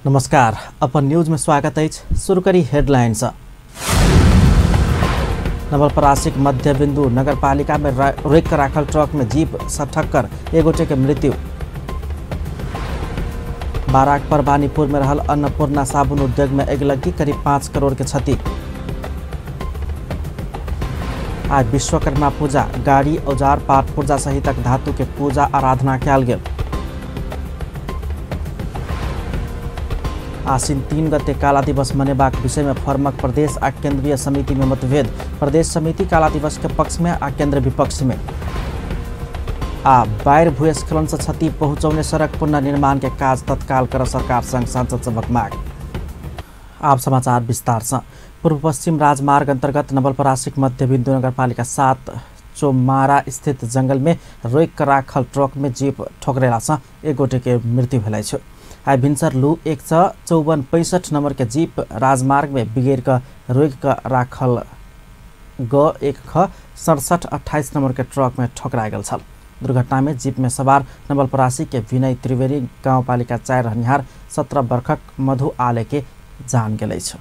नमस्कार, अपन न्यूज में स्वागत अछि। शुरू करी हेडलाइंस। नवलपरासीक मध्य बिंदु नगरपालिका में रोकि कऽ राखल ट्रक में जीप से ठक्कर, एक गोटे के मृत्यु। बाराक परबानीपुर में रहल अन्नपूर्णा साबुन उद्योग में अगिलग्गी, करीब 5 करोड़ के क्षति। आज विश्वकर्मा पूजा, गाड़ी औजार पाट पुर्जा सहितक धातु के पूजा आराधना कयल गेल। आश्विन 3 गते काला दिवस मनेबाक विषय में फोरमक प्रदेश आ केंद्रीय समिति में मतभेद। प्रदेश समिति काला दिवस के पक्ष में आ केंद्र विपक्ष में। आ बाढ़ि भूस्खलन से क्षति पहुंचौने सड़क पुनर्निर्माण के काज तत्काल कर सरकार संग सांसद सभक मांग। आप समाचार विस्तार से। पूर्व पश्चिम राजमार्ग अंतर्गत नवलपरासीक मध्य बिंदु नगरपालिका 7 चोमारा स्थित जंगल में रोकि कऽ राखल ट्रक में जीप ठोकरेला से एक गोटे के मृत्यु भेल अछि। आइ भिनसर लू 154-65 नंबर के जीप राजमार्ग में बिगड़ कऽ रोकि कऽ राखल ग 1 ख 67-28 नंबर के ट्रक में ठोकरा गेल छल। दुर्घटना में जीप में सवार नवलपरासी के विनय त्रिवेणी गाउँपालिका 4 रहनिहार 17 वर्षक मधु आले के जान गेल अछि।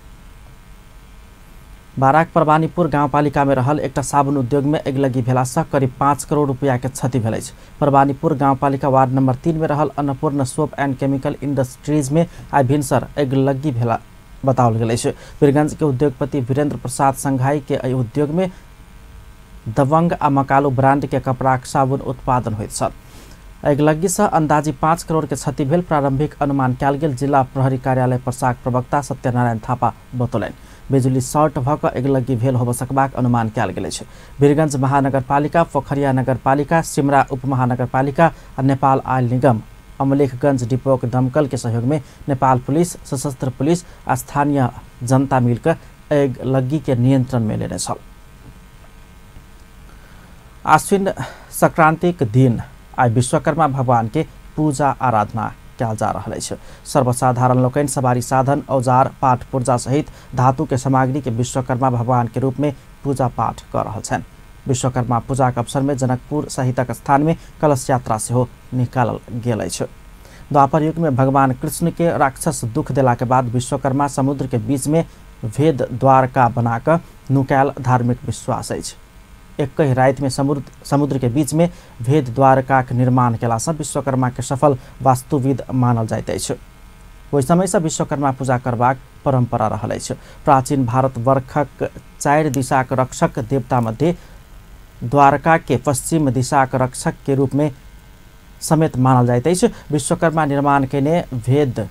बाराक परबानीपुर गाउँपालिका में रहल एकटा साबुन उद्योग में अगिलग्गी भेला से करीब 5 करोड़ रुपया के क्षति भेल अछि। परबानीपुर गाउँपालिका वार्ड नंबर 3 में रहल Annapurna soap and chemical industries में आइ भिनसर अगिलग्गी भेला बताओल गेल अछि। वीरगंज के उद्योगपति वीरेंद्र प्रसाद संघाई के एहि उद्योग में दबंग आ मकालू ब्रांड के कपड़ाक साबुन उत्पादन होइत छल। अगिलग्गी से अंदाजी 5 करोड़ के क्षति भेल प्रारंभिक अनुमान कयल गेल जिला प्रहरी कार्यालय पर्साक प्रवक्ता सत्यनारायण थापा बतौलनि। बिजुली शॉर्ट भऽ कऽ अगिलग्गी भेल होबऽ सकबाक अनुमान कयल गेल अछि। वीरगंज महानगरपालिका, पोखरिया नगरपालिका, सिमरा उपमहानगरपालिका आ नेपाल आयल निगम अमलेखगंज डिपोक दमकल के सहयोग में नेपाल पुलिस, सशस्त्र पुलिस आ स्थानीय जनता मिलकर अगिलग्गी के नियंत्रण में लेने छल। आश्विन संक्रांतिक दिन आइ विश्वकर्मा भगवान के पूजा आराधना कयल जा रहल अछि। सर्वसाधारण लोकनि सवारी साधन, औजार, पाठ पुर्जा सहित धातु के सामग्री के विश्वकर्मा भगवान के रूप में पूजा पाठ कर रहल छनि। विश्वकर्मा पूजाक अवसर में जनकपुर सहितक स्थान में कलश यात्रा सेहो निकालल गेल अछि। द्वापर युग में भगवान कृष्ण के राक्षस दुख देला के बाद विश्वकर्मा समुद्र के बीच में भेद द्वारका बनाकऽ नुकायल धार्मिक विश्वास अछि। एक ही राति में समुद्र के बीच में भेद द्वारका के निर्माण केला से विश्वकर्मा के सफल वास्तुविद मानल जाइत अछि। ओहि समय से विश्वकर्मा पूजा करबाक परंपरा रहल अछि। प्राचीन भारतवर्षक 4 दिशाक रक्षक देवता मध्ये द्वारका के पश्चिम दिशाक रक्षक के रूप में समेत मानल जाइत अछि। विश्वकर्मा निर्माण केने भेद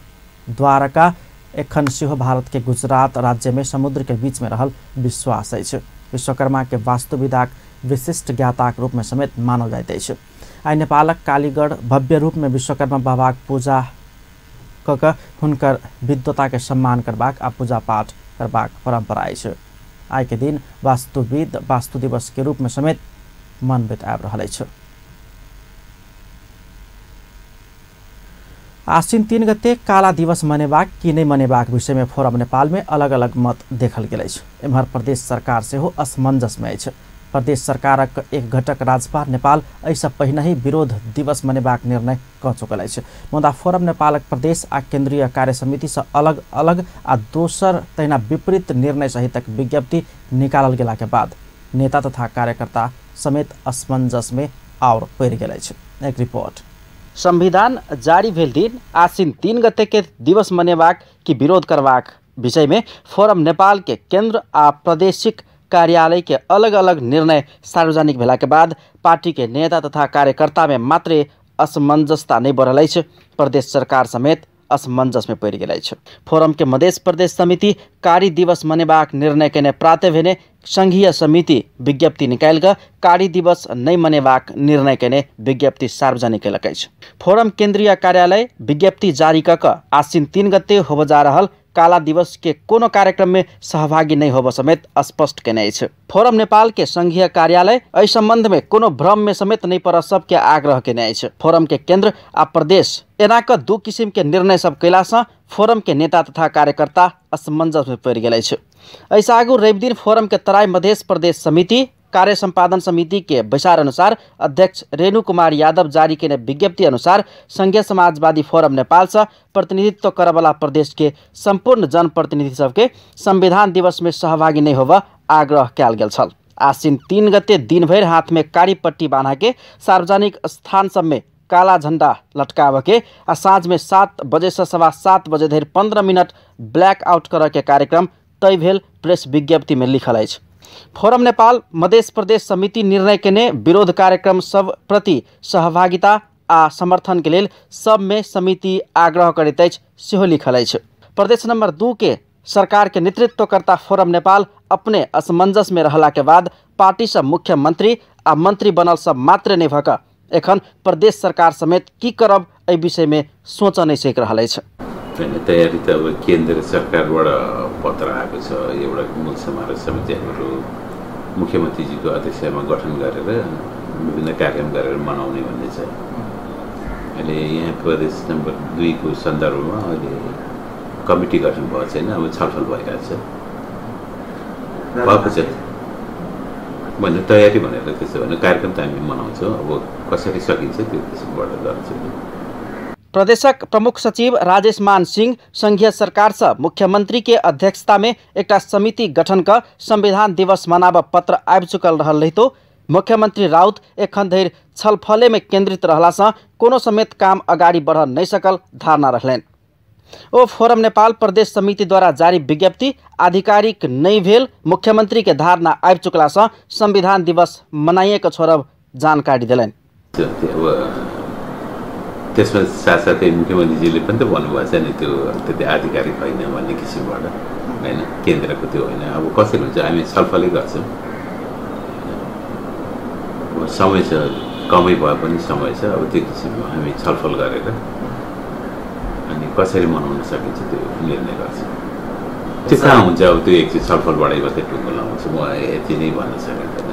द्वारका एखन सेहो भारत के गुजरात राज्य में समुद्र के बीच में रहल विश्वास अछि। विश्वकर्मा के वास्तुविदाक विशिष्ट ज्ञाताक रूप में समेत मानल जाइत अछि। आइ नेपालक कालीगढ़ भव्य रूप में विश्वकर्मा बाबाक पूजा कऽ कऽ हुनकर विद्वता के सम्मान करबाक आ पूजा पाठ करबाक परंपरा अछि। आइ के दिन वास्तुविद वास्तु दिवस के रूप में समेत मनबैत आबि रहल अछि। आश्विन 3 गते काला दिवस मनेबाक कि नहि मनेबाक विषय में फोरम नेपाल में अलग अलग मत देखल गेल अछि। एम्हर प्रदेश सरकार सेहो असमंजस में अछि। प्रदेश सरकारक एक घटक राजपा नेपाल एहिसँ पहिनहि विरोध दिवस मनेबाक निर्णय कऽ चुकल अछि। मुदा फोरम नेपालक प्रदेश आ केंद्रीय कार्य समिति से अलग अलग आ दोसर तहिना विपरीत निर्णय सहितक विज्ञप्ति निकालल गेला के बाद नेता तथा कार्यकर्ता समेत असमंजस में आओर पड़ि गेल अछि। एक रिपोर्ट। संविधान जारी भेल दिन आश्विन 3 गते के दिवस मनेबाक कि विरोध करबाक विषय में फोरम नेपाल के केंद्र आ प्रादेशिक कार्यालय के अलग अलग निर्णय सार्वजनिक भेला के बाद पार्टी के नेता तथा कार्यकर्ता में मात्रे असमंजसता नहीं बढ़ल अछि, प्रदेश सरकार समेत असमंजस में पड़ि गेल अछि। फोरम के मध्य प्रदेश समिति कारी दिवस मनेबाक निर्णय केने प्राते भेने संघीय समिति विज्ञप्ति निकालि कऽ कारी दिवस नहि मनेबाक निर्णय केने विज्ञप्ति सार्वजनिक केलक अछि। फोरम केंद्रीय कार्यालय विज्ञप्ति जारी कऽ कऽ आश्विन 3 गते होबय जा रहल काला दिवस के कोनो कार्यक्रम में सहभागी नहीं होबय समेत स्पष्ट केने अछि। फोरम नेपाल के संघीय कार्यालय एहि संबंध में कोनो भ्रम में समेत नहीं पड़ऽ सबके आग्रह केने अछि। फोरम के केंद्र आ प्रदेश एना कऽ 2 किसिम के निर्णय सब कयला से फोरम के नेता तथा कार्यकर्ता असमंजस में पड़ि गेल अछि। एहिसँ आगू रवि दिन फोरम के तराई मध्य प्रदेश समिति कार्य सम्पादन समिति के बैसार अनुसार अध्यक्ष रेणु कुमार यादव जारी केने विज्ञप्ति अनुसार संघीय समाजवादी फोरम नेपाल से प्रतिनिधित्व करवला प्रदेश के सम्पूर्ण जनप्रतिनिधि सबके संविधान दिवस में सहभागी नहीं होब आग्रह कयल गेल छल। आश्विन 3 गते दिनभरि हाथ में कारी पट्टी बान्ह के सार्वजनिक स्थान सब में काला झंडा लटकाव के आ साँझ में 7 बजे से 7:15 बजे धरि 15 मिनट ब्लैक आउट करऽ के कार्यक्रम तय भेल प्रेस विज्ञप्ति में लिखल अछि। फोरम नेपाल मध्य प्रदेश समिति निर्णय केने विरोध कार्यक्रम सब प्रति सहभागिता आ समर्थन के लेल सब में समिति आग्रह करैत अछि सेहो लिखल अछि। प्रदेश नंबर 2 के सरकार के नेतृत्वकर्ता फोरम नेपाल अपने असमंजस में रहला के बाद पार्टी सब मुख्यमंत्री आ मंत्री बनल सब मात्र नहीं भक एखन प्रदेश सरकार समेत की करब एहि विषय में सोच नहीं सक रहल अछि। तयारी त अब केन्द्र सरकारबाट पत्र आएको छ, एउटा मूल समारोह समिति हाम्रो मुख्यमन्त्रीजीको अध्यक्षतामा गठन गरेर विभिन्न कार्यक्रम गरेर मनाउने भन्ने छ। अहिले यहाँ प्रदेश नम्बर 2 को सन्दर्भमा अहिले कमिटी गठन भएको छैन, अब छलफल भइरहेछ, भएको छ भन्ने तयारी भनेर त्यसो भने कार्यक्रम त हामी मनाउँछौँ, अब कसरी सकिन्छ त्यो किसिमबाट गर्छौँ। प्रदेशक प्रमुख सचिव राजेश मान सिंह संघीय सरकार से मुख्यमंत्री के अध्यक्षता में एक समिति गठन क संविधान दिवस मनाब पत्र आबि चुकल रहल रहितो मुख्यमंत्री राउत एखन धरि छलफले में केंद्रित रहला से कोनो समेत काम अगाडि बढ़ नहीं सकल धारणा रखलनि। ओ फोरम नेपाल प्रदेश समिति द्वारा जारी विज्ञप्ति आधिकारिक नहीं भेल मुख्यमंत्री के धारणा आबि चुकला से संविधान दिवस मनाइए के छोड़ब जानकारी देलनि। त्यसमा साथसाथै मुख्यमन्त्रीजीले पनि त भन्नुभएको छ नि त्यो त्यति आधिकारिक होइन भन्ने किसिमबाट होइन, केन्द्रको त्यो होइन, अब कसरी हुन्छ हामी छलफलै गर्छौँ। अब समय छ, कमै भए पनि समय छ, अब त्यो किसिममा हामी छलफल गरेर अनि कसरी मनाउन सकिन्छ त्यो निर्णय गर्छौँ। त्यो कहाँ हुन्छ अब त्यो एकचोटि छलफलबाटै मात्रै टुङ्गो लगाउँछु, म यति नै भन्न सकिँदैन।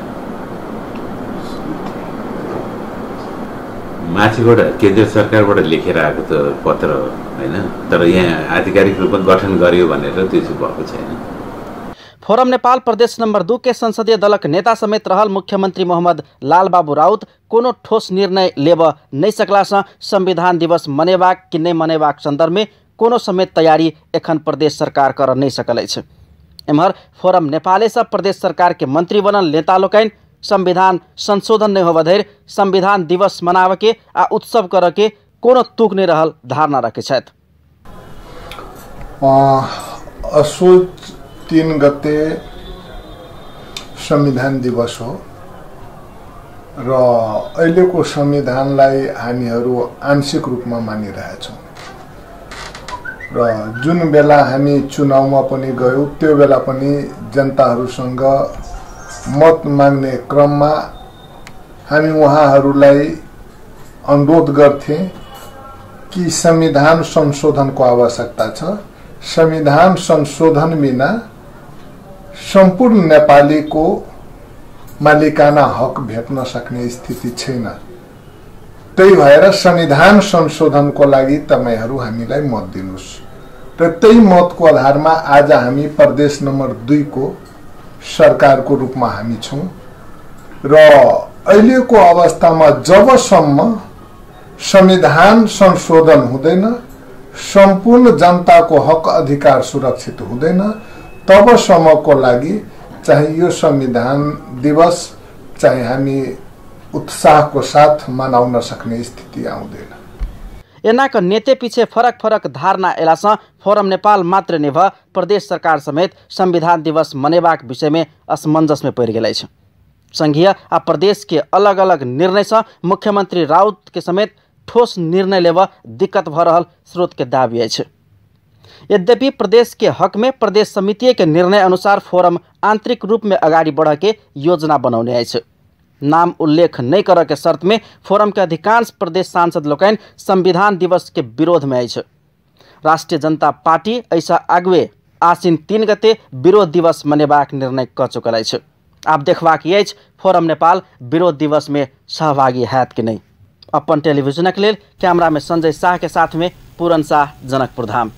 माथिबाट केन्द्र सरकारबाट लेखेर आएको त पत्र हो होइन, तर यहाँ आधिकारिक रूपमा गठन गर्यो भनेर त्यो चाहिँ भएको छैन। फोरम नेपाल प्रदेश नंबर 2 के संसदीय दलक नेता समेत रहल मुख्यमंत्री मोहम्मद लालबाबू राउत कोनो ठोस निर्णय लेब नहीं सकला से संविधान दिवस मनेबाक कि नहीं मनेबाक संदर्भ में कोनो समेत तैयारी एखन प्रदेश सरकार कर नहीं सकल अछि। एम्हर फोरम नेपाले से प्रदेश सरकार के मंत्री बनल नेता लोकनि संविधान संशोधन नहीं होब धरि संविधान दिवस मनाव के आ उत्सव कर के कोनो तुक नहीं रहल धारणा रखे छथि। असोज 3 गते संविधान दिवस हो र अहिलेको संविधानलाई हामीहरू आंशिक रूपमा मानिरहेछौँ र जुन बेला हामी चुनावमा पनि गयौँ त्यो बेला पनि जनताहरूसँग मत माग्ने क्रममा हामी उहाँहरूलाई अनुरोध गर्थे कि संविधान संशोधनको आवश्यकता छ। संविधान संशोधन बिना सम्पूर्ण नेपालीको मालिकाना हक भेट्न सक्ने स्थिति छैन। त्यही भएर संविधान संशोधनको लागि तपाईहरू हामीलाई मत दिनुस् र त्यही मतको आधारमा आज हामी प्रदेश नम्बर 2 को सरकारको रूपमा हामी छौँ र अहिलेको अवस्थामा जबसम्म संविधान संशोधन हुँदैन, सम्पूर्ण जनताको हक अधिकार सुरक्षित हुँदैन, तबसम्मको लागि चाहे यो संविधान दिवस चाहे हामी उत्साहको साथ मनाउन सक्ने स्थिति आउँदैन। एनाक नेते पीछे फरक फरक धारणा एलासँ फोरम नेपाल मात्र नहि भ प्रदेश सरकार समेत संविधान दिवस मनेबाक विषय में असमंजस में पड़ि गेल अछि। संघीय आ प्रदेश के अलग अलग निर्णय से मुख्यमंत्री राउत के समेत ठोस निर्णय लेब दिक्कत भ रहल स्रोत के दावी अछि। यद्यपि प्रदेश के हक में प्रदेश समिति के निर्णय अनुसार फोरम आंतरिक रूप में अगाडि बढ़ के योजना बनौने अछि। नाम उल्लेख नहीं कर के शर्त में फोरम के अधिकांश प्रदेश सांसद लोकनि संविधान दिवस के विरोध में अछि। राष्ट्रीय जनता पार्टी ऐसा आगुए आश्विन 3 गते विरोध दिवस मनेबाक निर्णय क चुकल अछि। आब देखबाक अछि फोरम नेपाल विरोध दिवस में सहभागी हैत कि नहीं। अपन टेलीविजनक लेल कैमरा में संजय शाह के साथ में पूरन शाह, जनकपुर धाम।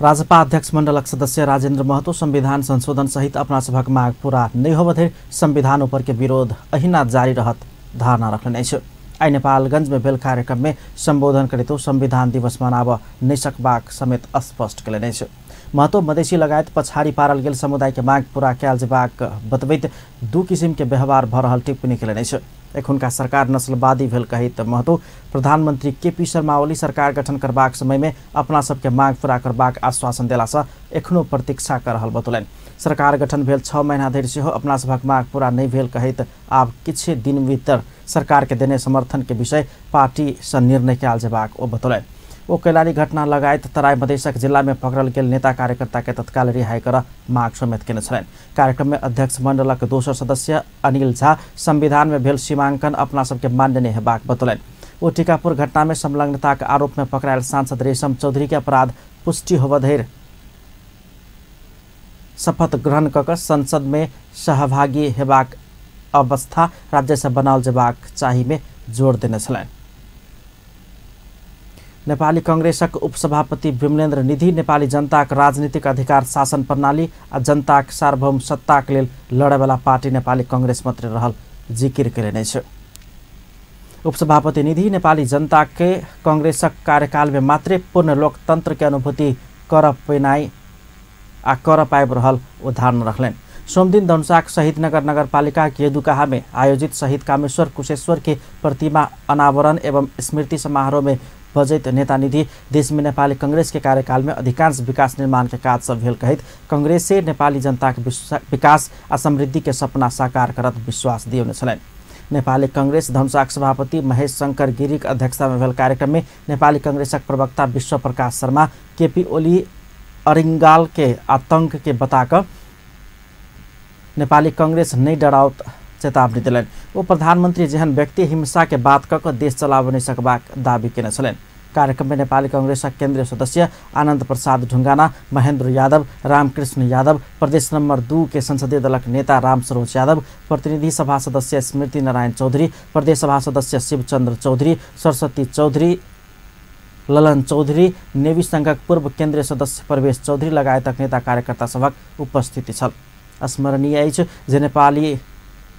राजपा अध्यक्ष मण्डलक सदस्य राजेन्द्र महतो संविधान संशोधन सहित अपना सभक माग पूरा नहि होबधरि संविधान ऊपर के विरोध अहिना जारी रहत धारणा रखलनि अछि। आइ नेपालगंज में भेल कार्यक्रम में संबोधन करितो संविधान दिवस मनाब नहि सकबाक समेत स्पष्ट कयलनि अछि। महतो मधेसी लगायत पछाड़ी पारल गेल समुदाय के माग पूरा कयल जेबाक बतबैत दू किसिम के व्यवहार भऽ रहल टिप्पणी कयलनि अछि। एखुनका सरकार नस्लवादी भेल कहैत महतो प्रधानमंत्री केपी शर्मा ओली सरकार गठन करबाक समय में अपना सबके मांग पूरा करबाक आश्वासन देलासँ एखनो प्रतीक्षा कर रहल बतौलनि। सरकार गठन भेल 6 महीना धरि सेहो अपना सभक मांग पूरा नहि भेल कहैत आब किछु दिन भीतर सरकार के देने समर्थन के विषय पार्टी सँ निर्णय कयल जेबाक ओ बतौलनि। ओ कैलाली घटना लगायत तराई मधेशक जिला में पकड़ल गेल नेता कार्यकर्ता के तत्काल रिहाई कर माग समेत केने छलनि। कार्यक्रम में अध्यक्ष मंडलक दोसर सदस्य अनिल झा संविधान में भेल सीमांकन अपना सबके मान्य नहि हेबाक बतौलनि। ओ टीकापुर घटना में संलग्नताक आरोप में पकड़ायल सांसद रेशम चौधरी के अपराध पुष्टि होबऽ धरि शपथ ग्रहण कऽ कऽ संसद में सहभागी हेबाक अवस्था राज्य से बनाओल जेबाक चाही में जोर देने छलनि। नेपाली कांग्रेसक उपसभापति विमलेन्द्र निधि नेपाली जनताक राजनीतिक अधिकार शासन प्रणाली आ जनताक सार्वभौम सत्ताक लेल लड़ेवाला पार्टी नेपाली कांग्रेस मात्रै रहल जिकिर कयलनि अछि। उपसभापति निधि नेपाली जनता के कांग्रेसक कार्यकाल में मात्रै पूर्ण लोकतंत्र के अनुभूति कर पेनाइ आ कर पाबि रहल ओ धारणा रखलनि। सोमदिन धनुषाक शहीदनगर नगरपालिका के यदुकाहा में आयोजित शहीद कामेश्वर कुशेश्वर के प्रतिमा अनावरण एवं स्मृति समारोह में बजैत नेता निधि देश में नेपाली कांग्रेस के कार्यकाल में अधिकांश विकास निर्माण के काज सब भेल कहैत कांग्रेसे नेपाली जनता के विकास आ समृद्धि के सपना साकार करत विश्वास दियौने छलनि। नेपाली कांग्रेस धनुषाक सभापति महेश शंकर गिरीक अध्यक्षता में भेल कार्यक्रम में नेपाली कांग्रेसक प्रवक्ता विश्व प्रकाश शर्मा केपी ओली अरिंगाल के आतंक के बताकर नेपाली कांग्रेस नहीं डराउत चेतावनी दिलनि। ओ प्रधानमंत्री जेहन व्यक्ति हिंसा के बात कऽ देश चलाब नहि सकबाक दावी केने छलनि। कार्यक्रम में नेपाली कांग्रेसक केंद्रीय सदस्य आनंद प्रसाद ढुंगाना, महेंद्र यादव, रामकृष्ण यादव, प्रदेश नंबर 2 के संसदीय दलक नेता राम सरोज यादव, प्रतिनिधि सभा सदस्य स्मृति नारायण चौधरी, प्रदेश सभा सदस्य शिवचंद्र चौधरी, सरस्वती चौधरी, ललन चौधरी, नेवी संघक पूर्व केंद्रीय सदस्य परवेश चौधरी लगायतक नेता कार्यकर्ता सभक उपस्थिति छल। स्मरणीय अछि जे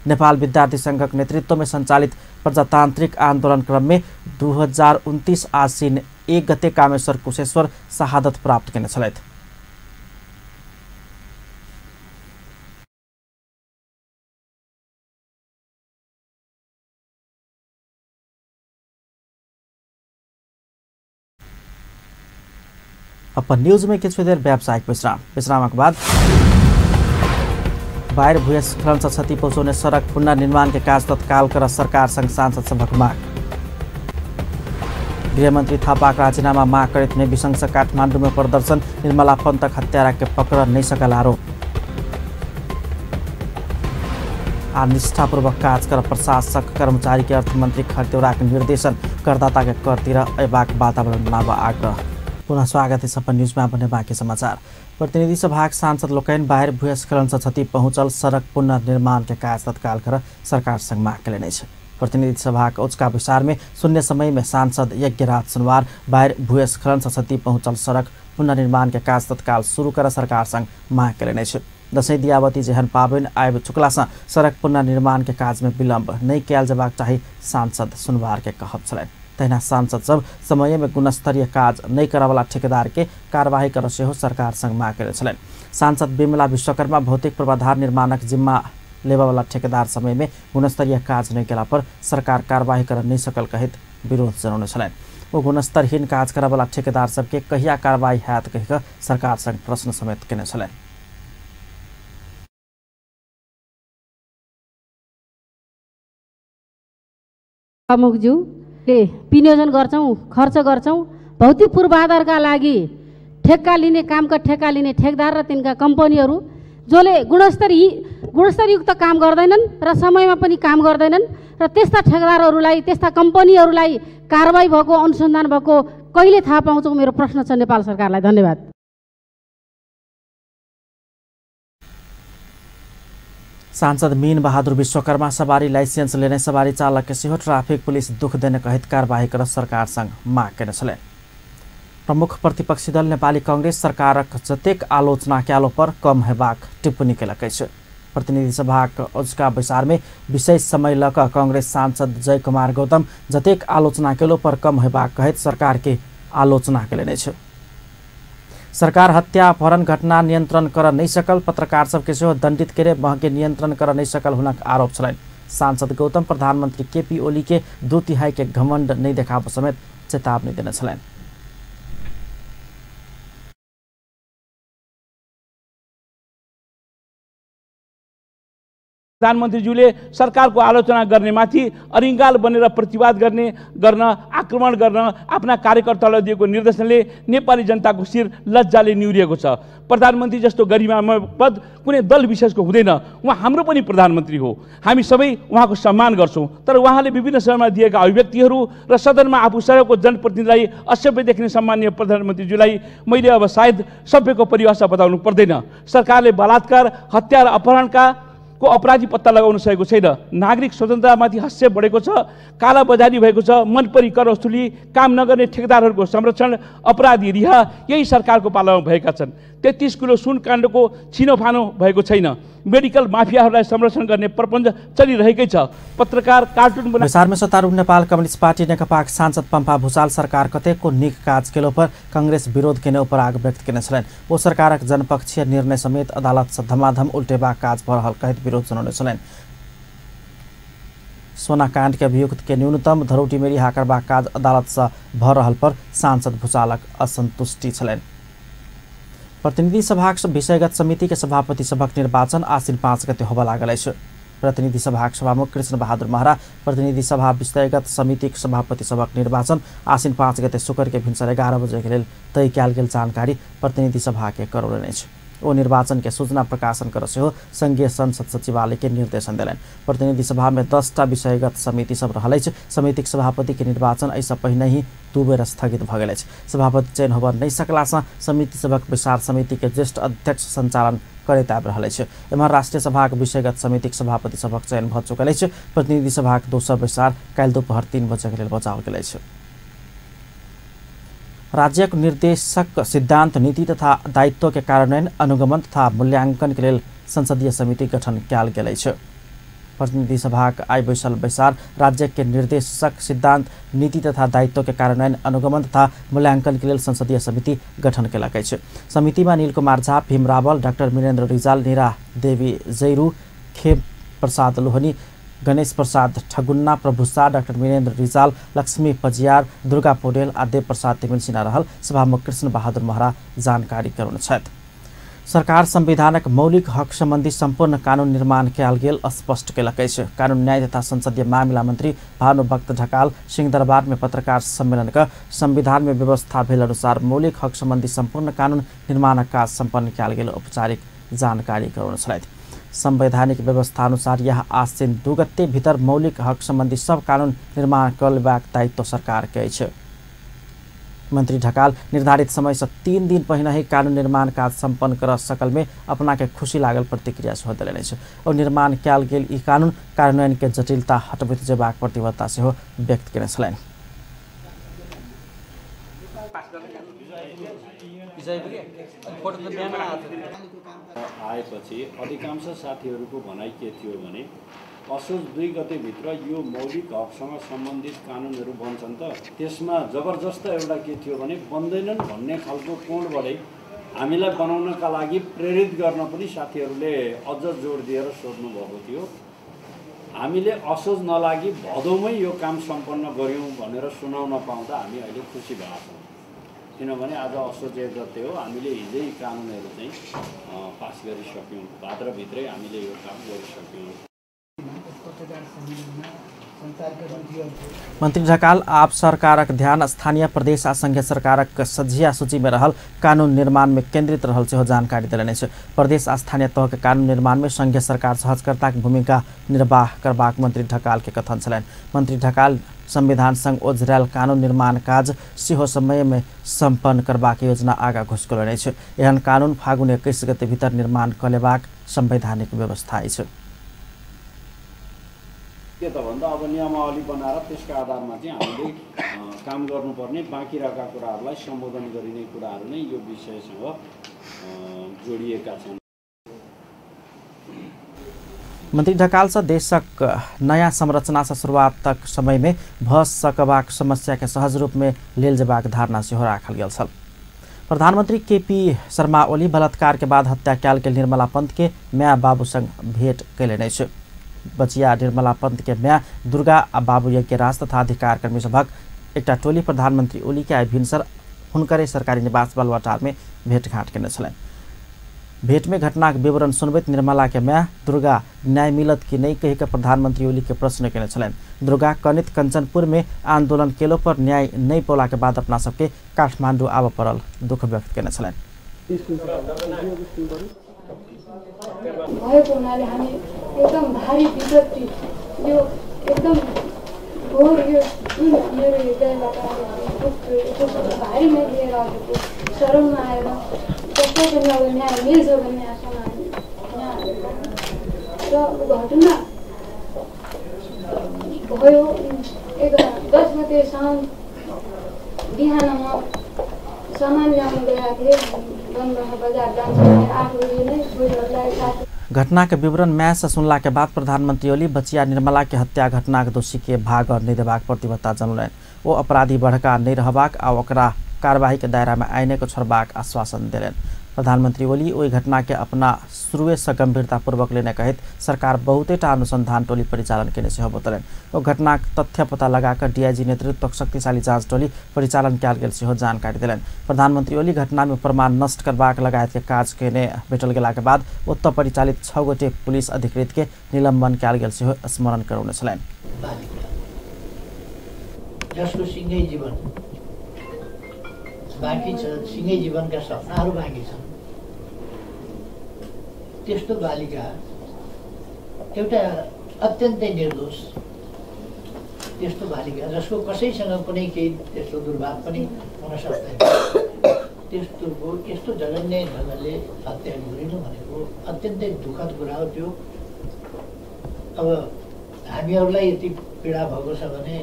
नेपाल विद्यार्थी संघक नेतृत्व में संचालित प्रजातांत्रिक आंदोलन क्रम में 2029 आश्विन 1 गते कामेश्वर कुशेश्वर शहादत प्राप्त केने छलथि। अपन न्यूज में किछु देर व्यावसायिक विश्राम, विश्रामक बाद बाढ़ि भूस्खलन से क्षति पहुंचौने सड़क पुनर्निर्माण के काज तत्काल कर सरकार संग सांसद सभक माग। गृहमंत्री थापाक राजीनामा माग करैत नेवी संघ से काठमांडू में प्रदर्शन, निर्मला पंतक हत्यारा के पकड़ नहीं सकल आरोप। आ निष्ठापूर्वक काज कर प्रशासक कर्मचारी के अर्थमंत्री खतिवड़ाक निर्देशन, करदाता के कर तिर अयबाक वातावरण बनाबऽ आग्रह। पुनः स्वागत है अपन न्यूज में अपने बाकी समाचार। प्रतिनिधि सभाक सांसद लोकनि बाढ़ि भूस्खलन से क्षति पहुंचल सड़क पुनर्निर्माण के काज तत्काल कर सरकार संग माग कयलनि अछि। प्रतिनिधि सभाक औचका बैसार में शून्य समय में सांसद यज्ञराज सुनवार बाढ़ि भूस्खलन से क्षति पहुंचल सड़क पुनर्निर्माण के काज तत्काल शुरू कर सरकार संग माग कयलनि अछि। दशैं दियावती जेहन पाबनि आबि चुकला सँ सड़क पुनर्निर्माण के काज में विलम्ब नहि कयल जेबाक चाही सांसद सुनवार के कहब छलनि। तहिना सांसद सब समय में गुणस्तरीय काज नहीं करवला ठेकेदार के कार्यवाही कर सेहो सरकार संग माग कयने छलनि। सांसद विमला विश्वकर्मा भौतिक पूर्वाधार निर्माणक जिम्मा लेबऽवला ठेकेदार समय में गुणस्तरीय काज नहीं केला पर सरकार कार्यवाही कर नहीं सकल कहैत विरोध जनौने छलनि। ओ गुणस्तरहीन काज करवला ठेकेदार सबके कहिया कार्रवाई हैत कहि कऽ सरकार संग प्रश्न समेत केने छलनि। प्रमुखज्यूले विनियोजन गर्छौँ, खर्च गर्छौँ। भौतिक पूर्वाधारका लागि ठेक्का लिने कामका ठेक्का लिने ठेकदार र तिनका कम्पनीहरू जसले गुणस्तरयुक्त काम गर्दैनन् र समयमा पनि काम गर्दैनन् र त्यस्ता ठेकदारहरूलाई त्यस्ता कम्पनीहरूलाई कारवाही भएको अनुसन्धान भएको कहिले थाहा पाउँछौँ, मेरो प्रश्न छ नेपाल सरकारलाई। धन्यवाद। सांसद मीन बहादुर विश्वकर्मा सवारी लाइसेंस लेने सवारी चालक के सेहो ट्रैफिक पुलिस दुख देने कहैत कारवाही कर सरकार संग माग केने छलनि। प्रमुख प्रतिपक्षी दल नेपाली कांग्रेस सरकारक जतेक आलोचना कयलो पर कम हेबाक टिप्पणी केलक अछि। प्रतिनिधि सभाक अजुका बैसार में विशेष समय लऽ कऽ कांग्रेस सांसद जय कुमार गौतम जतेक आलोचना केलो पर कम हेबाक कहैत सरकार के आलोचना केलनि अछि। सरकार हत्या अपहरण घटना नियंत्रण कर नहि सकल, पत्रकार सबके सेहो दंडित करे महगे नियंत्रण कर नहि सकल हुनक आरोप छलनि। सांसद गौतम प्रधानमंत्री केपी ओली के 2/3 के घमंड नहि देखाबऽ समेत चेतावनी देने छलनि। प्रधानमन्त्रीज्यूले सरकारको आलोचना गर्नेमाथि अरिङ्गाल बनेर प्रतिवाद गर्न आक्रमण गर्न आफ्ना कार्यकर्तालाई दिएको निर्देशनले नेपाली जनताको शिर लज्जाले निहुरिएको छ। प्रधानमन्त्री जस्तो गरिमामय पद कुनै दल विशेषको हुँदैन, उहाँ हाम्रो पनि प्रधानमन्त्री हो, हामी सबै उहाँको सम्मान गर्छौँ। तर उहाँले विभिन्न समयमा दिएका अभिव्यक्तिहरू र सदनमा आफू सयको जनप्रतिनिधिलाई असभ्य देख्ने सम्माननीय प्रधानमन्त्रीज्यूलाई मैले अब सायद सभ्यको परिभाषा बताउनु पर्दैन। सरकारले बलात्कार, हत्या र अपहरणका को अपराधी पत्ता लगाउन सकेको छैन। नागरिक स्वतन्त्रतामाथि हस्तक्षेप बढेको छ, कालाबजारी भएको छ, मनपरी कर वसुली, काम नगर्ने ठेकेदारहरूको संरक्षण, अपराधी रिहा यही सरकारको पालामा भएका छन्। 33 किलो सुन काण्डको छिनोफानो भएको छैन। मेडिकल माफियाहरूलाई संरक्षण गर्ने प्रपञ्च चलिरहेकै छ। पत्रकार कार्टुन बना बैसारमे सत्तारूढ नेपाल कम्युनिस्ट पार्टी नेकपाक सांसद पम्पा भूषाल सरकार कतेको नीक काज केलो पर कांग्रेस विरोध केने उपराग व्यक्त केने छलनि। ओ सरकारक जनपक्षीय निर्णय समेत अदालत सँ धमाधम उल्टेबाक काज भऽ रहल कहैत विरोध जनौने छलनि। सोनाकांड के अभियुक्त के न्यूनतम धरौटी मे रिहा करबाक काज अदालत सँ भऽ रहल पर सांसद भूषालक असंतुष्टि छलनि। प्रतिनिधि सभाक विषयगत समिति के सभापति सभक निर्वाचन आश्विन 5 गते होबय लागल अछि। प्रतिनिधि सभाक सभामुख कृष्ण बहादुर महरा प्रतिनिधि सभा विषयगत समितिक सभापति सभक निर्वाचन आश्विन 5 गते शुक्र के भिन्सर 11 बजे के लेल तय कयल गेल जानकारी प्रतिनिधि सभा के करौलनि अछि। ओ निर्वाचन के सूचना प्रकाशन कर सेहो संघीय संसद सचिवालय के निर्देशन देलनि। प्रतिनिधि सभा में 10टा विषयगत समिति सब रहल अछि। समितिक सभापति के निर्वाचन एहिसँ पहिने ही 2 बेर स्थगित भऽ गेल अछि। सभापति चयन होबय नहि सकलासँ समिति सभक बैसार समिति के ज्येष्ठ अध्यक्ष संचालन करैत आबि रहल अछि। एम्हर राष्ट्रीय सभाक विषयगत समितिक सभापति सभक चयन भऽ चुकल अछि। प्रतिनिधि सभाक दोसर बैसार काल्हि दोपहर 3 बजे के लेल बजाओल गेल अछि। राज्यक निर्देशक सिद्धांत, नीति तथा दायित्व के कार्यान्वयन, अनुगमन तथा मूल्यांकन के लेल संसदीय समिति गठन कयल गेल अछि। प्रतिनिधि सभाक आइ बैसल बैसार राज्य के निर्देशक सिद्धांत, नीति तथा दायित्व के कार्यान्वयन, अनुगमन तथा मूल्यांकन के लेल संसदीय समिति गठन केलक अछि। समिति में अनिल कुमार झा, भीम रावल, डाक्टर वीरेन्द्र रिजाल, नीरा देवी जैरू, खेम प्रसाद लोहनी, गणेश प्रसाद ठगुन्ना, प्रभु शाह, डाक्टर वीरेन्द्र रिजाल, लक्ष्मी पजियार, दुर्गा पौडेल आ देव प्रसाद तिमिल सिन्हा रहल सभामुख कृष्ण बहादुर महरा जानकारी करौने छथि। सरकार संविधानक मौलिक हक सम्बन्धी सम्पूर्ण कानून निर्माण कयल गेल स्पष्ट केलक अछि। कानून न्याय तथा संसदीय मामिला मंत्री भानुभक्त ढकाल सिंहदरबार में पत्रकार सम्मेलन क संविधान में व्यवस्था भेल अनुसार मौलिक हक सम्बन्धी सम्पूर्ण कानून निर्माणक काज सम्पन्न कयल गेल औपचारिक जानकारी करौने छलथि। संवैधानिक व्यवस्था अनुसार यह आश्विन 2 गते भीतर मौलिक हक सम्बन्धी सब कानून निर्माण करबाक दायित्व सरकार के अछि। मंत्री ढकाल निर्धारित समय से 3 दिन पहिने ही कानून निर्माण काज सम्पन्न कर सकल में अपना के खुशी लागल प्रतिक्रिया सेहो देलनि अछि। और निर्माण कयल गेल ई कानून कार्यान्वयन के जटिलता हटबैत जेबाक प्रतिबद्धता सेहो व्यक्त केने छलनि। आएपछि अधिकांश साथीहरूको भनाइ के थियो भने असोज 2 गतेभित्र यो मौलिक हकसँग सम्बन्धित कानुनहरू बन्छन् त त्यसमा जबरजस्त एउटा के थियो भने बन्दैनन् भन्ने खालको कोणबाटै हामीलाई बनाउनका लागि प्रेरित गर्न पनि साथीहरूले अझ जोड दिएर सोध्नु भएको थियो। हामीले असोज नलागी भदौमै यो काम सम्पन्न गऱ्यौँ भनेर सुनाउन पाउँदा हामी अहिले खुसी भएका छौँ, किनभने आज असोज 1 गते हो। हामीले हिजै कानुनहरू चाहिँ पास गरिसक्यौँ, भाद्रभित्रै हामीले यो काम गरिसक्यौँ। मंत्री ढकाल आप सरकारक ध्यान स्थानीय प्रदेश आ संघीय सरकारक सझिया सूची में रहल कानून निर्माण में केंद्रित रहल सेहो जानकारी देलनि अछि। प्रदेश आ स्थानीय तह के कानून निर्माण में संघीय सरकार सहजकर्ताक भूमिका निर्वाह करबाक मंत्री ढकाल के कथन छलनि। मंत्री ढकाल संविधान संग ओझरायल कानून निर्माण काज सेहो समय में सम्पन्न करबाक योजना आगा घुसकलनि अछि। एहन कानून फागुन 21 गते भीतर निर्माण क लेबाक संवैधानिक व्यवस्था अछि। के त भन्दा अब नियमावली बनाएर त्यसका आधारमा चाहिँ हामीले काम गर्नुपर्ने, बाँकी रहेका कुराहरूलाई सम्बोधन गरिने कुराहरू नै यो विषयसँग जोडिएका छन्। मन्त्री ढकाल से देशक नयाँ संरचना से शुरुआतक समय में भ सकबाक समस्या के सहज रूप में लेल जेबाक धारणा सेहो राखल गेल छल। प्रधानमंत्री केपी शर्मा ओली बलात्कार के बाद हत्या कयल गेल निर्मला पंत के माय बाबू संग भेंट कयलनि अछि। बचिया निर्मला पंत के माय दुर्गा आ बाबू यज्ञ राज तथा अधिकार कर्मी सभक एकटा टोली प्रधानमंत्री ओली के आइ भिनसर हुनकरे सरकारी निवास बालुवाटार में भेंटघाट केने छलनि। भेंट में घटनाक विवरण सुनबैत निर्मला के माय दुर्गा न्याय मिलत कि नहीं कहि के प्रधानमंत्री ओली के प्रश्न केने छलनि। दुर्गा कनित कंचनपुर में आंदोलन केलो पर न्याय नहीं पौला के बाद अपना सबके काठमांडू आबऽ पड़ल दुख व्यक्त केने छलनि। भएको हुनाले हामी एकदम भारी विपत्ति यो एकदम घोर यो जुन मेरो हृदयबाट भारीमा लिएर आएको शरणमा आएर जसलाई पनि अब न्याय मिल्छ भन्ने आशामा हामी यहाँ र घटना भयो 10 गते साउन बिहान म सामान ल्याउनु गएको थिएँ, बनबहा बजार जान्छु 8 बजे नै छोरीहरूलाई साथ। घटना के विवरण माय से सुनला के बाद प्रधानमंत्री ओली बचिया निर्मला के हत्या घटना के दोषी के भाग नहीं देबाक प्रतिबद्धता जनौलनि। ओ अपराधी बढ़का नहीं रहबाक आ ओकरा कार्यवाही के दायरा में आइने को छोड़बाक आश्वासन देलनि। प्रधानमंत्री ओली ओहि घटना के अपना शुरुए से गंभीरतापूर्वक लेने कहैत सरकार बहुतेटा अनुसंधान टोली परिचालन केने सेहो बतौलनि। ओ घटनाक तथ्य पता लगाकर डीआईजी नेतृत्वक शक्तिशाली जांच टोली परिचालन कयल गेल सेहो जानकारी देलनि। प्रधानमंत्री ओली घटना में प्रमाण नष्ट करबाक लगायत के काज केने भेटल गेला के बाद ओतऽ परिचालित 6 गोटे पुलिस अधिकृत के निलंबन कयल गेल सेहो स्मरण करौने छलनि। जसको सिँगै जीवन बाँकी छ, सिँगै जीवनका सपनाहरू बाँकी छन्, त्यस्तो बालिका एउटा अत्यन्तै निर्दोष त्यस्तो बालिका जसको कसैसँग कुनै केही त्यस्तो दुर्भाग पनि हुन सक्दैन, त्यस्तोको यस्तो जघन्य ढङ्गले हत्या गरिनु भनेको अत्यन्तै दुःखद कुरा हो। त्यो अब हामीहरूलाई यति पीडा भएको छ भने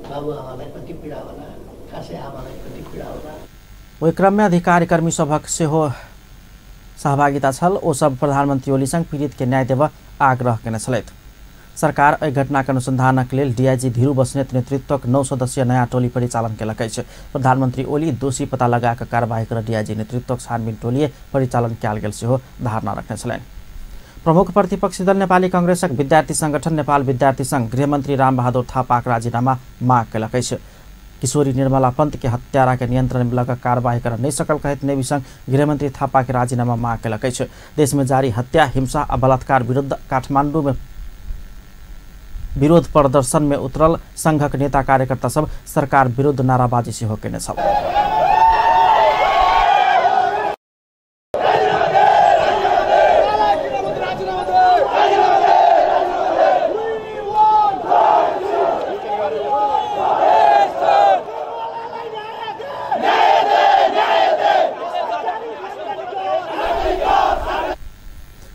बाबुआमालाई कति पीडा होला, खासै आमालाई कति पीडा होला। ओहि क्रम में अधिकारी कर्मी सभक सेहो सहभागिता छल। ओ सब प्रधानमंत्री ओली संग पीड़ित के न्याय देबऽ आग्रह केने छलथि। सरकार एहि घटनाक अनुसंधानक लेल डीआईजी धीरू बस्नेत नेतृत्वक 9 सदस्यीय नयाँ टोली परिचालन केलक अछि। प्रधानमंत्री ओली दोषी पता लगा कऽ कार्यवाही कर डीआईजी नेतृत्वक छानबीन टोली परिचालन कयल गेल सेहो धारणा रखने छलनि। प्रमुख प्रतिपक्षी दल नेपाली कांग्रेसक विद्यार्थी संगठन नेपाल विद्यार्थी संघ गृहमंत्री रामबहादुर थापाक राजीनामा माग केलक अछि। किशोरी निर्मला पंत के हत्यारा के नियंत्रण में लग कार्यवाही कर नहीं सकल कहैत नेवी संघ गृहमंत्री थापा के राजीनामा माग केलक अछि। देश में जारी हत्या, हिंसा आ बलात्कार विरुद्ध काठमांडू में विरोध प्रदर्शन में उतरल संघक नेता कार्यकर्ता सब सरकार विरुद्ध नाराबाजी सेहो केने छल।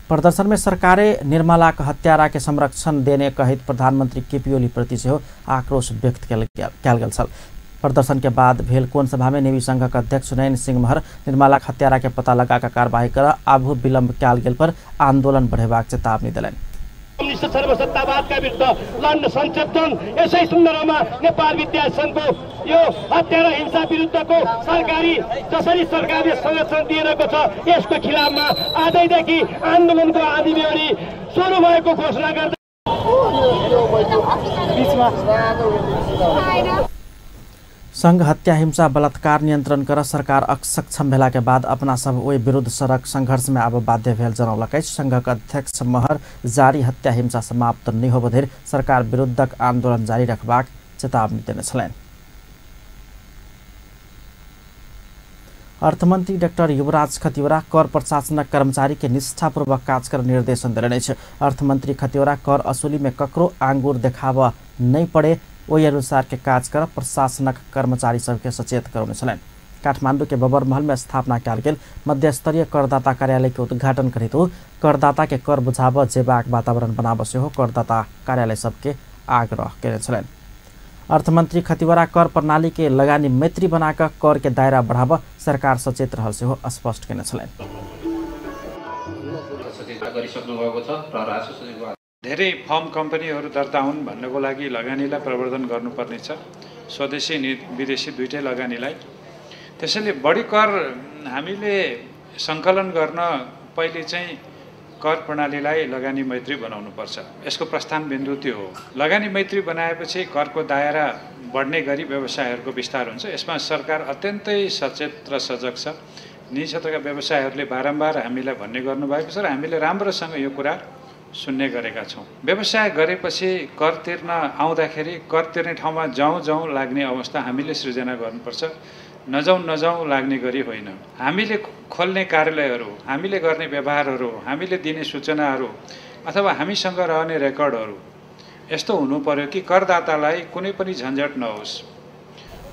प्रदर्शन में सरकारे निर्मला के हत्यारा के संरक्षण देने कहैत प्रधानमंत्री केपी ओली प्रति सेहो आक्रोश व्यक्त कयल गेल छल। प्रदर्शन के बाद भेल कोण सभा में नेवी संघक अध्यक्ष नयन सिंह महर निर्मला के हत्यारा के पता लगा कऽ कार्यवाही कर आबू विलंब कयल गेल पर आंदोलन बढ़ेबाक चेतावनी देलनि। सर्वसत्तावादका विरुद्ध लड्न सञ्चेत छन्। यसै सन्दर्भमा नेपाल विद्यार्थी संघको यो हत्या र हिंसा विरुद्धको सरकारी जसरी सरकारले संरक्षण दिइरहेको छ यसको खिलाफमा आजैदेखि आन्दोलनको आँधीबेहरी सुरु भएको घोषणा गर्दै संघ हत्या, हिंसा, बलात्कार नियंत्रण कर सरकार असक्षम भेला के बाद अपना सब ओहि विरुद्ध सड़क संघर्ष में आब बाध्य भेल जनौलक अछि। संघक अध्यक्ष महर जारी हत्या हिंसा समाप्त नहि होबय धरि सरकार विरुद्धक आंदोलन जारी रखबाक चेतावनी देने छलनि। अर्थमंत्री डाक्टर युवराज खतिवड़ा कर प्रशासनक कर्मचारी के निष्ठापूर्वक काज कर निर्देशन देलनि अछि। अर्थमंत्री खतिवड़ा कर वसूली में ककरो आंगुर देखाबऽ नहि पड़े ओहि अनुसार के काज कर प्रशासनक कर्मचारी सबके सचेत करौने छलनि। काठमाडौँ के बबरमहल में स्थापना कयल गेल मध्यस्तरीय करदाता कार्यालय के उद्घाटन करैत ओ करदाता के कर बुझाबऽ जेबाक वातावरण बनाबऽ सेहो करदाता कार्यालय सबके आग्रह केने छलनि। अर्थमंत्री खतिवड़ा कर प्रणाली के लगानी मैत्री बनाकर कर के दायरा बढ़ाबऽ सरकार सचेत रहल सेहो स्पष्ट केने छलनि। धेरै फर्म कम्पनीहरू दर्ता हुन् भन्नको लागि लगानीलाई प्रवर्धन गर्नुपर्नेछ, स्वदेशी विदेशी दुईटै लगानीलाई। त्यसैले बढी कर हामीले सङ्कलन गर्न पहिले चाहिँ कर प्रणालीलाई लगानी मैत्री बनाउनुपर्छ। यसको प्रस्थान बिन्दु त्यो हो। लगानी मैत्री बनाएपछि करको दायरा बढ्ने गरी व्यवसायहरूको विस्तार हुन्छ। यसमा सरकार अत्यन्तै सचेत र सजग छ। निजी क्षेत्रका व्यवसायहरूले बारम्बार हामीलाई भन्ने गर्नुभएको छ र हामीले राम्रोसँग यो कुरा सुन्ने गरेका छौँ। व्यवसाय गरेपछि कर तिर्न आउँदाखेरि कर तिर्ने ठाउँमा जाउँ जाउँ लाग्ने अवस्था हामीले सृजना गर्नुपर्छ, नजाउँ नजाउँ लाग्ने गरी होइन। हामीले खोल्ने कार्यालयहरू, हामीले गर्ने व्यवहारहरू, हामीले दिने सूचनाहरू अथवा हामीसँग रहने रेकर्डहरू यस्तो हुनु पर्यो कि करदातालाई कुनै पनि झन्झट नहोस्,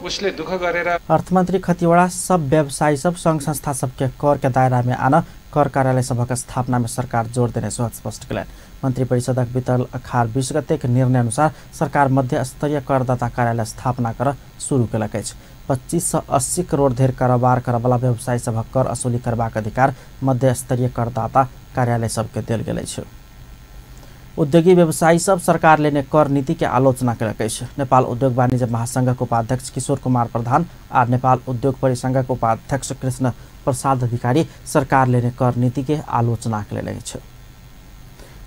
उसले दुःख गरेर। अर्थमन्त्री खतिवड़ा सब व्यवसायी सब संघ संस्था सबके कर के दायरा में आना कर कार्यालय सभक स्थापना में सरकार जोर देने सेहो स्पष्ट कयलनि। मंत्री परिषदक बीतल अखार 20 गते के निर्णय अनुसार सरकार मध्यस्तरीय करदाता कार्यालय स्थापना कर शुरू केलक अछि। 2580 करोड़ धेर कारोबार करवला व्यवसायी सभक कर असुली करबाक अधिकार मध्यस्तरीय करदाता कार्यालय सबके देल गेल अछि। उद्योगी व्यवसायी सब सरकार लेने कर नीति के आलोचना केलक अछि। नेपाल उद्योग वाणिज्य महासंघक उपाध्यक्ष किशोर कुमार प्रधान आ नेपाल उद्योग परिसंघक उपाध्यक्ष कृष्ण प्रसाद अधिकारी सरकार लेने कर नीति के आलोचना केलनि अछि।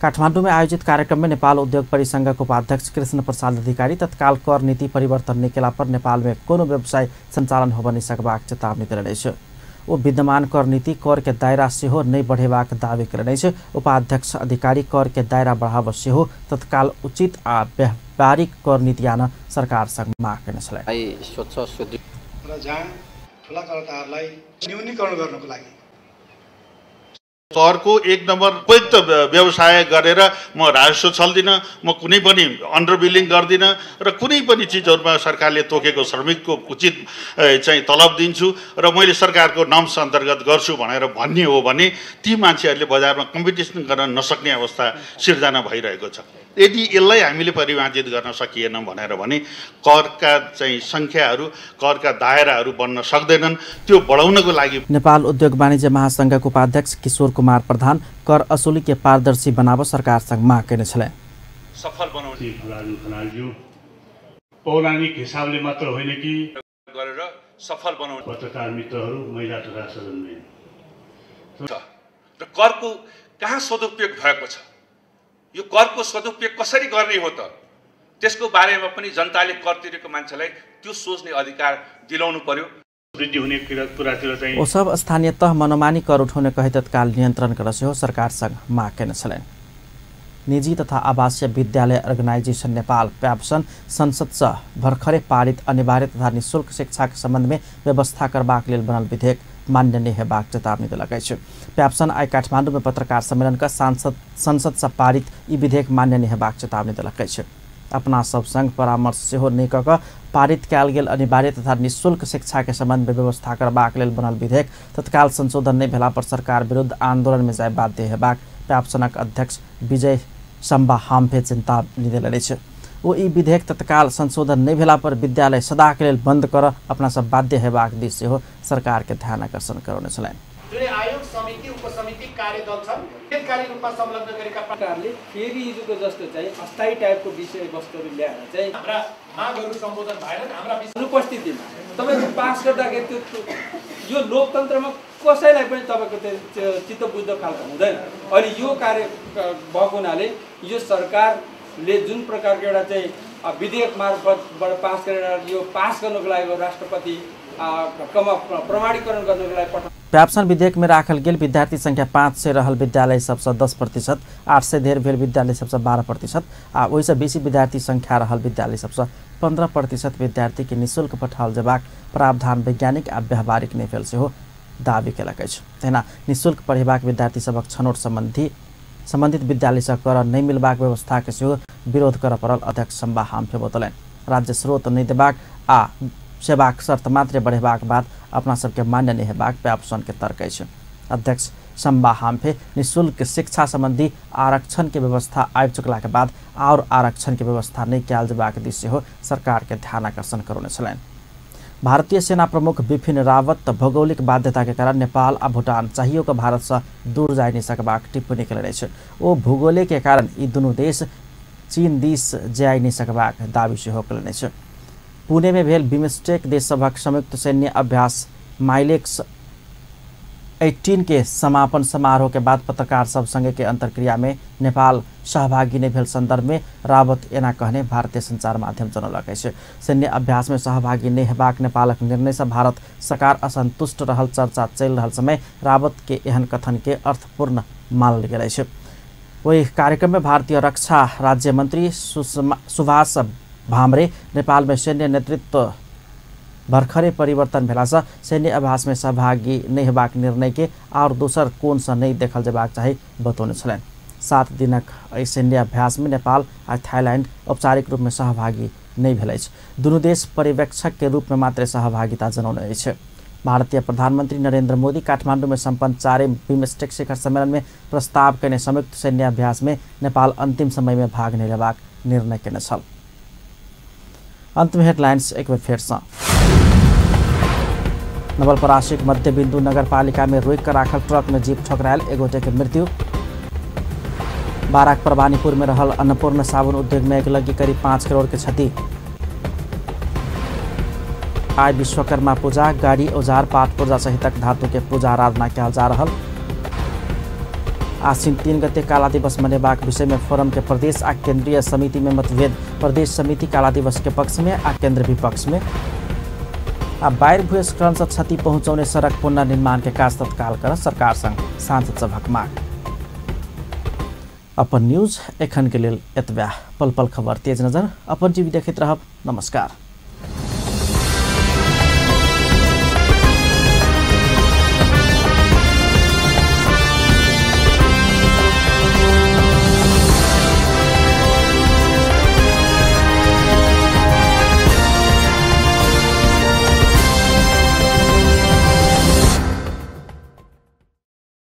काठमाडौँ में आयोजित कार्यक्रम में नेपाल उद्योग परिसंघक उपाध्यक्ष कृष्ण प्रसाद अधिकारी तत्काल कर नीति परिवर्तन नहि केला पर नेपाल में कोनो व्यवसाय संचालन होबय नहि सकबाक चेतावनी देलनि अछि। ओ विद्यमान कर नीति कर के दायरा सेहो नहि बढ़ेबाक दावी केलनि अछि। उपाध्यक्ष अधिकारी कर के दायरा बढ़ाबऽ सेहो तत्काल उचित आ व्यावहारिक कर नीति आन सरकार संग माग केने छलनि। न्यूनीकरण गर्नको लागि करको एक नम्बर उपयुक्त व्यवसाय गरेर म राजस्व छल्दिनँ, म कुनै पनि अन्डर बिलिङ गर्दिनँ र कुनै पनि चिजहरूमा सरकारले तोकेको श्रमिकको उचित चाहिँ तलब दिन्छु र मैले सरकारको नर्म्स अन्तर्गत गर्छु भनेर भन्ने हो भने ती मान्छेहरूले बजारमा कम्पिटिसन गर्न नसक्ने अवस्था सिर्जना भइरहेको छ। यदि यसलाई हामीले परिमार्जित गर्न सकिएन भनेर भने करका चाहिँ सङ्ख्याहरू, करका दायराहरू बन्न सक्दैनन्। त्यो बढाउनको लागि नेपाल उद्योग वाणिज्य महासंघक उपाध्यक्ष किशोर कुमार प्रधान कर असुली के पारदर्शी बनाव सरकार संग माग केने छलनि। सफल बनाउने पौराणिक हिसाबले मात्र होइन कि गरेर सफल बनाउने। पत्रकार मित्रहरू, महिला तथा सदनबेन, र करको कहाँ सदुपयोग भएको छ, यो करको सदुपयोग कसरी गर्ने हो त, त्यसको बारेमा पनि जनताले कर तिरेको मान्छेलाई त्यो सोच्ने अधिकार दिलाउनु पर्यो। वृद्धि हुने कुरातिर चाहिँ ओ सब स्थानीय तह मनोमानी कर उठाउने कहि तत्काल नियन्त्रण कर सेहो सरकार संग माग केने छलनि। निजी तथा आवासीय विद्यालय अर्गनाइजेशन नेपाल प्याप्सन संसद सँ भर्खरे पारित अनिवार्य तथा निःशुल्क शिक्षाक सम्बन्ध में व्यवस्था करबाक लेल बनल विधेयक मान्य नहि हेबाक चेतावनी देलक अछि। प्याप्सन आइ काठमाडौँ में पत्रकार सम्मेलन क संसद सँ पारित ई विधेयक मान्य नहि हेबाक चेतावनी देलक अछि। अपना सब संग परामर्श सेहो नहि कऽ पारित कयल गेल अनिवार्य तथा निःशुल्क शिक्षा के सम्बन्ध में व्यवस्था करबाक लेल बनल विधेयक तत्काल संशोधन नहि भेला पर सरकार विरुद्ध आंदोलन में जाय बाध्य हेबाक प्याप्सनक अध्यक्ष विजय सम्बा हाम्फे चेतावनी देलनि अछि। ओ ई विधेयक तत्काल संशोधन नहि भेला पर विद्यालय सदाके लेल बंद कर अपना सब बाध्य हेबाक दिस सेहो सरकार के ध्यान आकर्षण करौने छलनि। जुन आयोग समिति उपसमिति कार्यदल छन् त्यसकाली रूपमा संलग्न गरेका प्रकारले फेरि हिजोको जस्तो चाहिँ अस्थायी टाइपको विषयवस्तुहरू ल्याएर चाहिँ हाम्रा मागहरू सम्बोधन भएनन्। हाम्रा अनुपस्थितिमा तपाईको पास गर्दाखेरि त्यो यो लोकतन्त्रमा कसैलाई पनि तपाईको त्यो चित्त बुझ्दो खालको हुँदैन। अनि यो कार्य भएको हुनाले यो सरकारले जुन प्रकारको एउटा चाहिँ विधेयक मार्फतबाट पास गरेर यो पास गर्नुको लागि राष्ट्रपति ढक्कमा प्रमाणीकरण गर्नुको लागि पठाउ प्याप्सन विधेयक में राखल गेल विद्यार्थी संख्या 500 रहल विद्यालय सबसँ 10%, 800 धेर भेल विद्यालय सबसँ 12% आ ओहिसँ बेसी विद्यार्थी संख्या रहल विद्यालय सबसँ 15% विद्यार्थी के निःशुल्क पठाओल जेबाक प्रावधान वैज्ञानिक आ व्यावहारिक नहि भेल सेहो दावी केलक अछि। तहिना निःशुल्क पढ़ेबाक विद्यार्थी सभक छनौट सम्बन्धित विद्यालयसँ कर नहि मिलबाक व्यवस्था के सेहो विरोध करऽ पड़ल अध्यक्ष सम्बा हाम्फे बतौलनि। राज्य स्रोत नहि देबाक आ सेवाक शर्त मात्रै बढ़ेबाक बाद अपना सबके मान्य नहि हेबाक प्याप्सोन के तर्क अछि। अध्यक्ष सम्बा हाम्फे निःशुल्क शिक्षा संबंधी आरक्षण के व्यवस्था आबि चुकला के बाद और आरक्षण के व्यवस्था नहि कयल जेबाक दिस सेहो सरकार के ध्यान आकर्षण करौने छलनि। भारतीय सेना प्रमुख बिपिन रावत भौगोलिक बाध्यता के कारण नेपाल आ भूटान चाहियो के भारत से दूर जा नहीं सकबाक टिप्पणी केलनि अछि। ओ भूगोले के कारण ई दुनू देश चीन दिस जाय नहीं सकबाक दावी सेहो केलनि अछि। पुणे में भेल बिम्स्टेक देश सभक संयुक्त सैन्य अभ्यास माइलेक्स 18 के समापन समारोह के बाद पत्रकार सब संगे के अंतर्क्रिया में नेपाल सहभागी नहीं भेल संदर्भ में रावत एना कहने भारतीय संचार माध्यम जनौलक अछि। सैन्य अभ्यास में सहभागी नहीं हेबाक नेपालक निर्णय से भारत सरकार असंतुष्ट रहल चर्चा चलि रहल समय रावत के एहन कथन के अर्थपूर्ण मानल गेल अछि। ओहि कार्यक्रम में भारतीय रक्षा राज्य मंत्री सुभाष भामरे नेपाल में सैन्य नेतृत्व भर्खरे परिवर्तन भेलासँ सैन्य अभ्यास में सहभागी नहीं हेबाक निर्णय के और दोसर कोणसँ नहीं देखल जेबाक चाही बतौने छलनि। 7 दिनक एहि सैन्य अभ्यास में नेपाल आ थाईलैंड औपचारिक रूप में सहभागी नहीं भेल अछि। दुनू देश पर्यवेक्षक के रूप में मात्र सहभागिता जनौने अछि। भारतीय प्रधानमंत्री नरेंद्र मोदी काठमांडू में सम्पन्न 4 बिम्स्टेक शिखर सम्मेलन में प्रस्ताव कयने संयुक्त सैन्य अभ्यास में नेपाल अंतिम समय में भाग नहीं लेबाक निर्णय केने छल। अंत में हेडलाइंस एक बेर फेरसँ। नवलपरासीक मध्य बिंदु नगरपालिका में रोकि कऽ राखल ट्रक में जीप ठोकरायल, एक गोटे के मृत्यु। बाराक परवानीपुर में रहल अन्नपूर्ण साबुन उद्योग में अगिलगी करीब 5 करोड़ के क्षति। आइ विश्वकर्मा पूजा, गाड़ी औजार पाठ पूजा सहितक धातु के पूजा आराधना कयल जा रहल। आश्विन 3 गते काला दिवस मनेबाक विषय में फोरम के प्रदेश आ केंद्रीय समिति में मतभेद, प्रदेश समिति काला दिवस के पक्ष में आ केंद्र विपक्ष में। आ बाढ़ि भूस्खलन से क्षति पहुंचौने सड़क पुनर्निर्माण के काज तत्काल कर सरकार संग सांसद सभक मांग। अपन न्यूज एखन के लेल एतबे। पल पल खबर तेज नजर अपन टीवी देखैत रहब। नमस्कार।